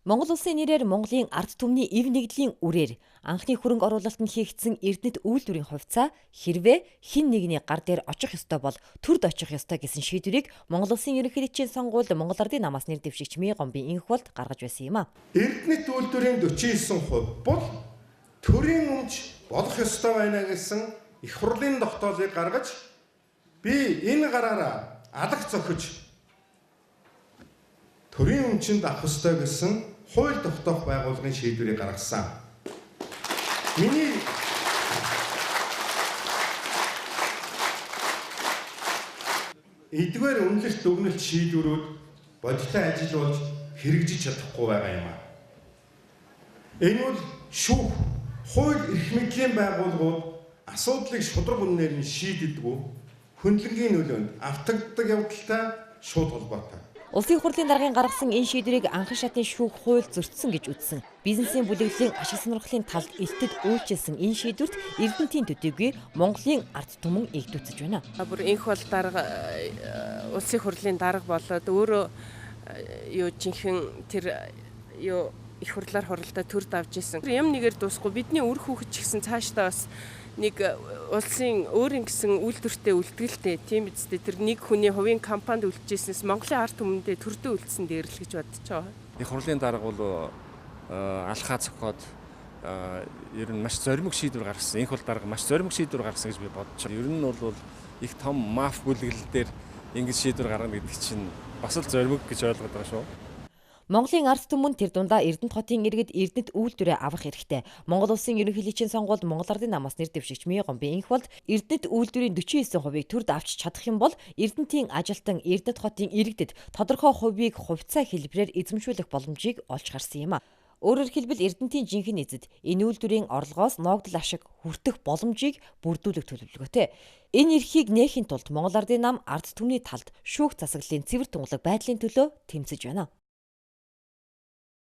Монгол улсын нэрээр Монголын ард түмний эв нэгдлийн үрээр анхны хөрөнгө оруулалт нь хийгдсэн Эрдэнэт үйлдвэрийн хувьцаа хэрвээ хэн нэгний гар дээр очих ёстой бол төрд очих ёстой гэсэн шийдвэрийг Монгол улсын ерөнхийлөгчийн сонгуульд Монгол Ардын намаас нэр дэвшигч Миегомбын энх болд гаргаж байсан юм а. Эрдэнэт үйлдвэрийн 49% бол төрийн өмч болох ёстой байна гэсэн их хурлын тогтоолыг гаргаж би энэ гараараа алах зохиж төрийн өмчөнд авах ёстой гэсэн хууль тогтоох байгууллагын шийдвэрийг гаргасан. Миний эдгээр үнэлэлт дүгнэлт шийдвэрүүд бодиттой ажил болж хэрэгжиж чадахгүй байгаа юм аа. Энэ бол шүүх, хууль эрх мэдлийн байгууллагууд асуудлыг шударга үнээр нь шийддэггүй, хөндлөнгийн нөлөөнд автагддаг явдалтай шууд холбоотой. Улсын хурлын даргын гаргасан энэ шийдвэрийг анхан шатны шүүх хууль зөрчсөн гэж үзсэн. Бизнесийн бүлэглэлийн ашиг сонирхлын талд элтэд үйлчилсэн энэ шийдвэрт Эрдэнэтийн төдийгүй Монголын ард түмэн эгдүүцэж байна. Бүр энх бол дарга улсын хурлын дарга болоод өөрөө юу жинхэнэ тэр юу их хурлаар хуралдаа төрд авч исэн. Юм нэгээр дуусахгүй бидний үр хүүхэд ч гэсэн цаашдаа бас нэг улсын өөрийн гэсэн үйлдвэртэй үлдгэлтэй тийм үстэй тэр нэг хүний хувийн компанид үлджээснээс Монголын ард түмэндээ төрдөө үлдсэн дээр л гэж бодож байгаа. Их хурлын дарга бол алхаа цохоод ер нь маш зоримог шийдвэр гаргасан. Энх бол дарга маш зоримог шийдвэр гаргасан гэж би бодож байгаа. Ер нь бол их том маф бүлэглэл дээр ингэж шийдвэр гаргана гэдэг чинь бас л зоримог гэж ойлгоод байгаа шүү. Монголын ард түмэн тэр дундаа Эрдэнэт хотын иргэд Эрдэнэт үйлдвэрээ авах эрхтэй. Монгол улсын ерөнхийлөгчийн сонгуульд Монгол Ардын намаас нэр дэвшигч Миегомбын энх болд Эрдэнэт үйлдвэрийн 49%-ийг төрд авч чадах юм бол Эрдэнэтийн ажилтан Эрдэнэт хотын иргэдэд тодорхой хувийг хувьцаа хэлбэрээр эзэмшүүлэх боломжийг олж гарсан юм а. Өөрөөр хэлбэл Эрдэнэтийн жинхэнэ эзэд энэ үйлдвэрийн орлогоос ноогдол ашиг хүртэх боломжийг бүрдүүлэх төлөвлөгөөтэй. Энэ эрхийг нээхийн тулд Монгол Ардын нам ард түмний талд шүүх засаглалын цэвэр тунгалаг байдлын төлөө тэмцэж байна.